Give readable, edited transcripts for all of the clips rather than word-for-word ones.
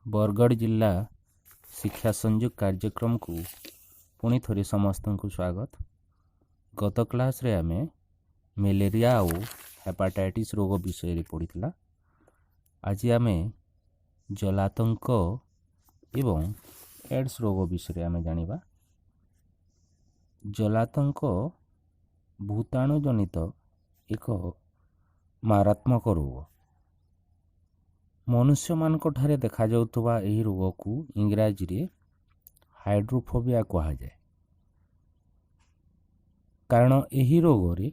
ବରଗଡ଼ ଜିଲ୍ଲା ଶିକ୍ଷା ସଂଯୋଗ କାର୍ଯ୍ୟକ୍ରମକୁ ପୁଣି ଥରେ ସମସ୍ତଙ୍କୁ ସ୍ୱାଗତ। ଗତ କ୍ଲାସ୍ରେ ଆମେ ମ୍ୟାଲେରିଆ ଆଉ ହେପାଟାଇଟିସ୍ ରୋଗ ବିଷୟରେ ପଢ଼ିଥିଲା। ଆଜି ଆମେ ଜଳାତଙ୍କ ଏବଂ ଏଡ୍ସ ରୋଗ ବିଷୟରେ ଆମେ ଜାଣିବା। ଜଳାତଙ୍କ ଭୂତାଣୁ ଜନିତ ଏକ ମାରାତ୍ମକ ରୋଗ। ମନୁଷ୍ୟମାନଙ୍କଠାରେ ଦେଖାଯାଉଥିବା ଏହି ରୋଗକୁ ଇଂରାଜୀରେ ହାଇଡ୍ରୋଫୋବିଆ କୁହାଯାଏ, କାରଣ ଏହି ରୋଗରେ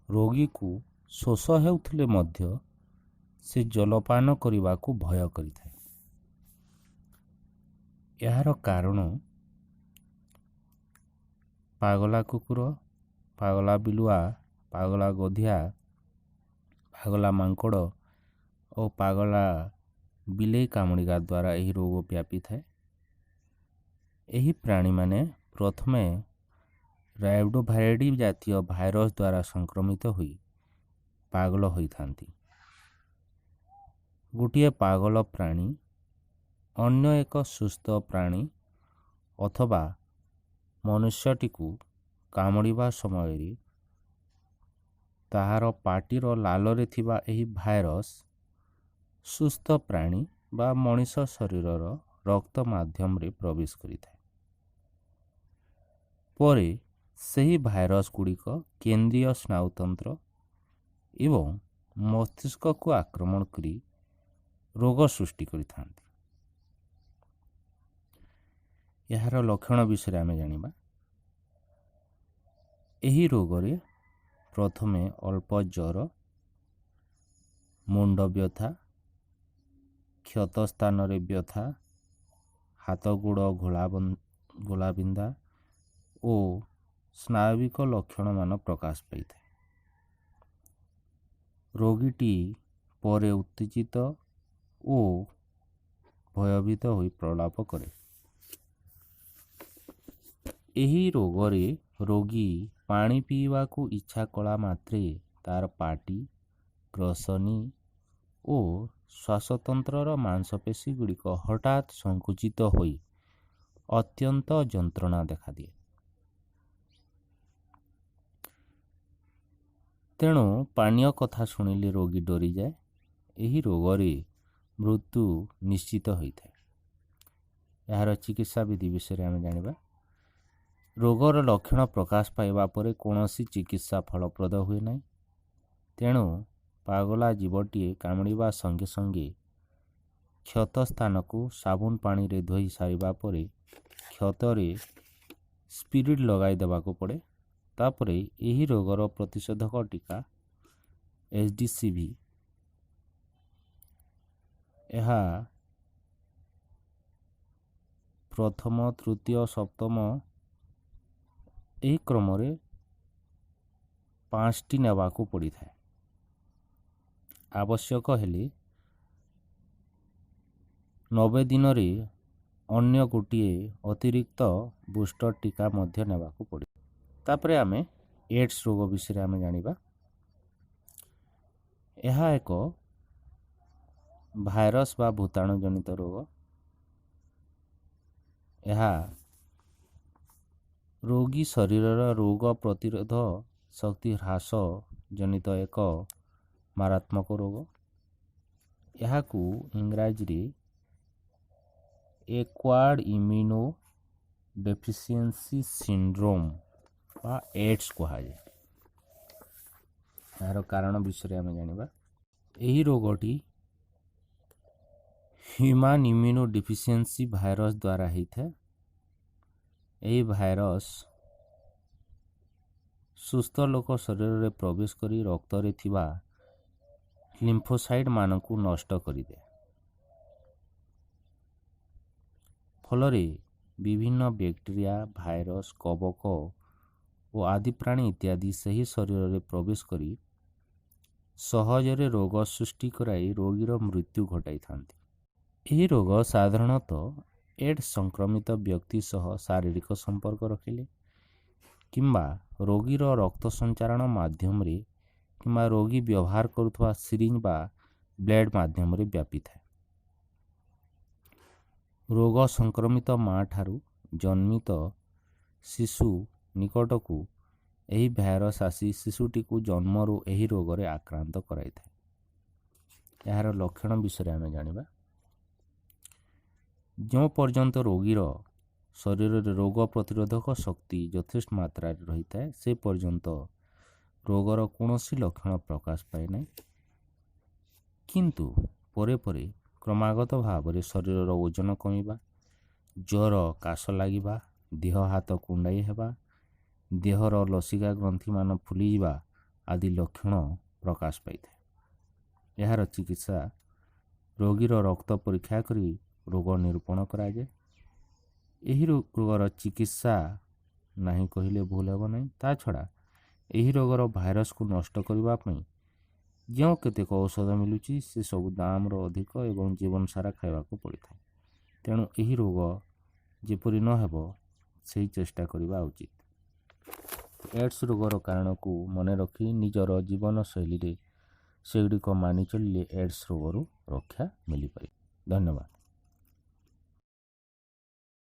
ରୋଗୀକୁ ଶୋଷ ହେଉଥିଲେ ମଧ୍ୟ ସେ ଜଳପାନ କରିବାକୁ ଭୟ କରିଥାଏ। ଏହାର କାରଣ ପାଗଳା କୁକୁର, ପାଗଳା ବିଲୁଆ, ପାଗଳା ଗଧିଆ, ପାଗଳା ମାଙ୍କଡ଼ ଓ ପାଗଳା ବିଲେଇ କାମୁଡ଼ିବା ଦ୍ୱାରା ଏହି ରୋଗ ବ୍ୟାପିଥାଏ। ଏହି ପ୍ରାଣୀମାନେ ପ୍ରଥମେ ରାଇଡୋଭାଇରିଡି ଜାତୀୟ ଭାଇରସ୍ ଦ୍ୱାରା ସଂକ୍ରମିତ ହୋଇ ପାଗଳ ହୋଇଥାନ୍ତି। ଗୋଟିଏ ପାଗଳ ପ୍ରାଣୀ ଅନ୍ୟ ଏକ ସୁସ୍ଥ ପ୍ରାଣୀ ଅଥବା ମନୁଷ୍ୟଟିକୁ କାମୁଡ଼ିବା ସମୟରେ ତାହାର ପାଟିର ଲାଳରେ ଥିବା ଏହି ଭାଇରସ୍ ସୁସ୍ଥ ପ୍ରାଣୀ ବା ମଣିଷ ଶରୀରର ରକ୍ତ ମାଧ୍ୟମରେ ପ୍ରବେଶ କରିଥାଏ। ପରେ ସେହି ଭାଇରସ୍ ଗୁଡ଼ିକ କେନ୍ଦ୍ରୀୟ ସ୍ନାୟୁତନ୍ତ୍ର ଏବଂ ମସ୍ତିଷ୍କକୁ ଆକ୍ରମଣ କରି ରୋଗ ସୃଷ୍ଟି କରିଥାନ୍ତି। ଏହାର ଲକ୍ଷଣ ବିଷୟରେ ଆମେ ଜାଣିବା। ଏହି ରୋଗରେ ପ୍ରଥମେ ଅଳ୍ପ ଜ୍ୱର, ମୁଣ୍ଡ ବ୍ୟଥା, କ୍ଷତ ସ୍ଥାନରେ ବ୍ୟଥା, ହାତ ଗୋଡ଼ ଘୋଳାବିନ୍ଧା ଓ ସ୍ନାୟବିକ ଲକ୍ଷଣମାନ ପ୍ରକାଶ ପାଇଥାଏ। ରୋଗୀଟି ପରେ ଉତ୍ତେଜିତ ଓ ଭୟଭୀତ ହୋଇ ପ୍ରଳାପ କରେ। ଏହି ରୋଗରେ ରୋଗୀ ପାଣି ପିଇବାକୁ ଇଚ୍ଛା କଲା ମାତ୍ରେ ତାର ପାଟି, ଗ୍ରସନୀ ଓ ଶ୍ୱାସତନ୍ତ୍ରର ମାଂସପେଶୀ ଗୁଡ଼ିକ ହଠାତ୍ ସଙ୍କୁଚିତ ହୋଇ ଅତ୍ୟନ୍ତ ଯନ୍ତ୍ରଣା ଦେଖାଦିଏ। ତେଣୁ ପାନୀୟ କଥା ଶୁଣିଲେ ରୋଗୀ ଡରିଯାଏ। ଏହି ରୋଗରେ ମୃତ୍ୟୁ ନିଶ୍ଚିତ ହୋଇଥାଏ। ଏହାର ଚିକିତ୍ସା ବିଧି ବିଷୟରେ ଆମେ ଜାଣିବା। ରୋଗର ଲକ୍ଷଣ ପ୍ରକାଶ ପାଇବା ପରେ କୌଣସି ଚିକିତ୍ସା ଫଳପ୍ରଦ ହୁଏ ନାହିଁ। ତେଣୁ ପାଗଳା ଜୀବଟିଏ କାମୁଡ଼ିବା ସଙ୍ଗେ ସଙ୍ଗେ କ୍ଷତ ସ୍ଥାନକୁ ସାବୁନ ପାଣିରେ ଧୋଇ ସାରିବା ପରେ କ୍ଷତରେ ସ୍ପିରିଟ୍ ଲଗାଇ ଦେବାକୁ ପଡ଼େ। ତାପରେ ଏହି ରୋଗର ପ୍ରତିଷେଧକ ଟୀକା HDCV, ଏହା ପ୍ରଥମ, ତୃତୀୟ, ସପ୍ତମ ଏହି କ୍ରମରେ 5ଟି ନେବାକୁ ପଡ଼ିଥାଏ। ଆବଶ୍ୟକ ହେଲେ 90 ଦିନରେ ଅନ୍ୟ ଗୋଟିଏ ଅତିରିକ୍ତ ବୁଷ୍ଟର ଟୀକା ମଧ୍ୟ ନେବାକୁ ପଡ଼ିବ। ତାପରେ ଆମେ ଏଡ୍ସ ରୋଗ ବିଷୟରେ ଆମେ ଜାଣିବା। ଏହା ଏକ ଭାଇରସ୍ ବା ଭୂତାଣୁ ଜନିତ ରୋଗ। ଏହା ରୋଗୀ ଶରୀରର ରୋଗ ପ୍ରତିରୋଧ ଶକ୍ତି ହ୍ରାସ ଜନିତ ଏକ ମାରାତ୍ମକ ରୋଗ। ଏହାକୁ ଇଂରାଜୀରେ ଏକ୍ୱାର୍ଡ ଇମ୍ୟୁନୋ ଡେଫିସିଏନ୍ସି ସିଣ୍ଡ୍ରୋମ୍ ବା ଏଡ୍ସ କୁହାଯାଏ। ଏହାର କାରଣ ବିଷୟରେ ଆମେ ଜାଣିବା। ଏହି ରୋଗଟି ହ୍ୟୁମାନ୍ ଇମ୍ୟୁନୋ ଡେଫିସିଏନ୍ସି ଭାଇରସ୍ ଦ୍ୱାରା ହେଇଥାଏ। ଏହି ଭାଇରସ୍ ସୁସ୍ଥ ଲୋକ ଶରୀରରେ ପ୍ରବେଶ କରି ରକ୍ତରେ ଥିବା ଲିମ୍ଫୋସାଇଟ୍ ମାନଙ୍କୁ ନଷ୍ଟ କରିଦିଏ। ଫଳରେ ବିଭିନ୍ନ ବ୍ୟାକ୍ଟେରିଆ, ଭାଇରସ୍, କବକ ଓ ଆଦି ପ୍ରାଣୀ ଇତ୍ୟାଦି ସେହି ଶରୀରରେ ପ୍ରବେଶ କରି ସହଜରେ ରୋଗ ସୃଷ୍ଟି କରାଇ ରୋଗୀର ମୃତ୍ୟୁ ଘଟାଇଥାନ୍ତି। ଏହି ରୋଗ ସାଧାରଣତଃ ଏଡ୍ସ ସଂକ୍ରମିତ ବ୍ୟକ୍ତି ସହ ଶାରୀରିକ ସମ୍ପର୍କ ରଖିଲେ କିମ୍ବା ରୋଗୀର ରକ୍ତ ସଞ୍ଚାରଣ ମାଧ୍ୟମରେ କିମ୍ବା ରୋଗୀ ବ୍ୟବହାର କରୁଥିବା ସିରିଞ୍ଜ ବା ବ୍ଲେଡ୍ ମାଧ୍ୟମରେ ବ୍ୟାପିଥାଏ। ରୋଗ ସଂକ୍ରମିତ ମା'ଠାରୁ ଜନ୍ମିତ ଶିଶୁ ନିକଟକୁ ଏହି ଭାଇରସ୍ ଆସି ଶିଶୁଟିକୁ ଜନ୍ମରୁ ଏହି ରୋଗରେ ଆକ୍ରାନ୍ତ କରାଇଥାଏ। ଏହାର ଲକ୍ଷଣ ବିଷୟରେ ଆମେ ଜାଣିବା। ଯେଉଁ ପର୍ଯ୍ୟନ୍ତ ରୋଗୀର ଶରୀରରେ ରୋଗ ପ୍ରତିରୋଧକ ଶକ୍ତି ଯଥେଷ୍ଟ ମାତ୍ରାରେ ରହିଥାଏ, ସେ ପର୍ଯ୍ୟନ୍ତ ରୋଗର କୌଣସି ଲକ୍ଷଣ ପ୍ରକାଶ ପାଏ ନାହିଁ। କିନ୍ତୁ ପରେ ପରେ କ୍ରମାଗତ ଭାବରେ ଶରୀରର ଓଜନ କମିବା, ଜ୍ୱର, କାଶ ଲାଗିବା, ଦେହ ହାତ କୁଣ୍ଡାଇ ହେବା, ଦେହର ଲସିକା ଗ୍ରନ୍ଥିମାନ ଫୁଲିଯିବା ଆଦି ଲକ୍ଷଣ ପ୍ରକାଶ ପାଇଥାଏ। ଏହାର ଚିକିତ୍ସା ରୋଗୀର ରକ୍ତ ପରୀକ୍ଷା କରି ରୋଗ ନିରୂପଣ କରାଯାଏ। ଏହି ରୋଗର ଚିକିତ୍ସା ନାହିଁ କହିଲେ ଭୁଲ ହେବ ନାହିଁ। ତା ଛଡ଼ା ଏହି ରୋଗର ଭାଇରସକୁ ନଷ୍ଟ କରିବା ପାଇଁ ଯେଉଁ କେତେକ ଔଷଧ ମିଳୁଛି, ସେସବୁ ଦାମର ଅଧିକ ଏବଂ ଜୀବନ ସାରା ଖାଇବାକୁ ପଡ଼ିଥାଏ। ତେଣୁ ଏହି ରୋଗ ଯେପରି ନ ହେବ, ସେହି ଚେଷ୍ଟା କରିବା ଉଚିତ। ଏଡ୍ସ ରୋଗର କାରଣକୁ ମନେ ରଖି ନିଜର ଜୀବନଶୈଳୀରେ ସେଗୁଡ଼ିକ ମାନି ଚଳିଲେ ଏଡ୍ସ ରୋଗରୁ ରକ୍ଷା ମିଳିପାରିବ। ଧନ୍ୟବାଦ।